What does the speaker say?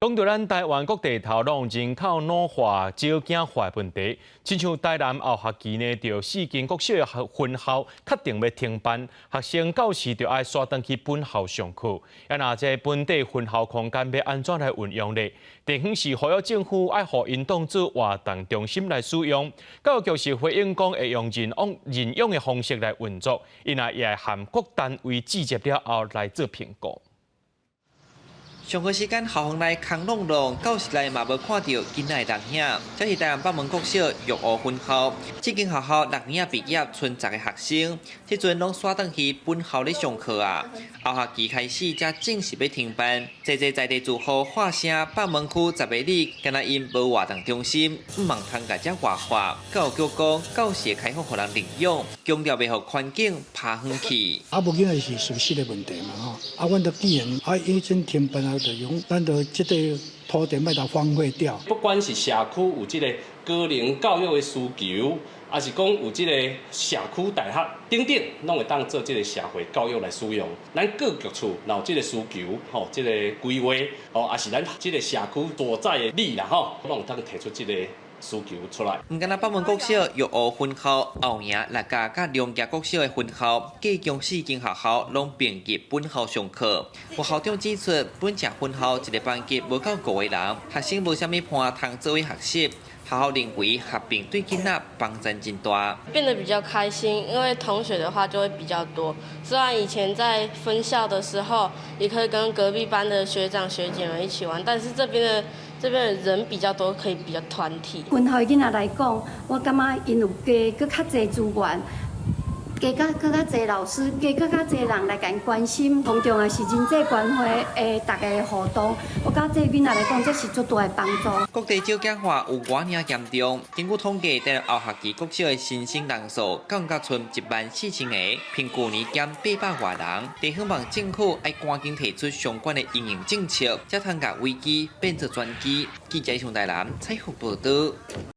講到咱台灣各地頭攏人口老化、少子化的問題，親像台南後學期呢，著四間國小的分校確定欲停辦，學生教師著愛徙轉去本校上課。啊，若這本地分校空間欲按怎來運用呢？地方是呼籲政府愛予𪜶當做活動中心來使用，教育局是回應講會用認養認養的方式來運作，𪜶也會和各單位諮詢了後來做評估。上課時間校園內空落落，教室內嘛無看著囡仔的人影。這是台南北門國小玉湖分校，這間學校六年仔畢業，賰十个學生，這陣攏徙轉去本校咧上課啊。後學期開始才正式欲停辦，濟濟在地住戶喊聲北門區十个里，敢若𪜶無活動中心，毋通共遮活化。教育局講，到時會開放予人領養，強調袂予環境拋遠去。啊，無緊的是事實的問題嘛吼。啊，阮都既然啊已經停辦啊，就用咱就這個土地莫共荒廢掉。不管是社區有這個高齡教育的需求，抑是講有這個社區大學等等，攏會當做這個社會教育來使用。咱各局處若有這個需求，吼，這個規劃，哦，抑是咱這個社區所在的里啦，吼，攏會當提出這個需求出來。毋干焦北門國小玉湖分校、後營、六甲佮龍崎國小的分校，計共四間學校攏併入本校上課。有校長指出，本隻分校一個班級無夠五個人，學生無啥物伴通做伙學習。學校認為合併對囡仔幫助真大。變得比較開心，因為同學的話就會比較多。雖然以前在分校的時候，也可以跟隔壁班的學長學姐們一起玩，但是這邊的人比較多，可以比較團體。分校囡仔來講，我感覺𪜶有加閣較濟資源，加較閣較濟老師，加閣較濟人來共𪜶關心。上重要是人際關懷的逐家互動，我感覺對囡仔來講，這是足大的幫助。各地少子化有偌爾嚴重？根據統計，台南後學期國小的新生人數降到賰14,000個，比舊年減800外人。地方望政府愛趕緊提出相關的因應政策，才通共危機變做轉機。記者上台南採訪報導。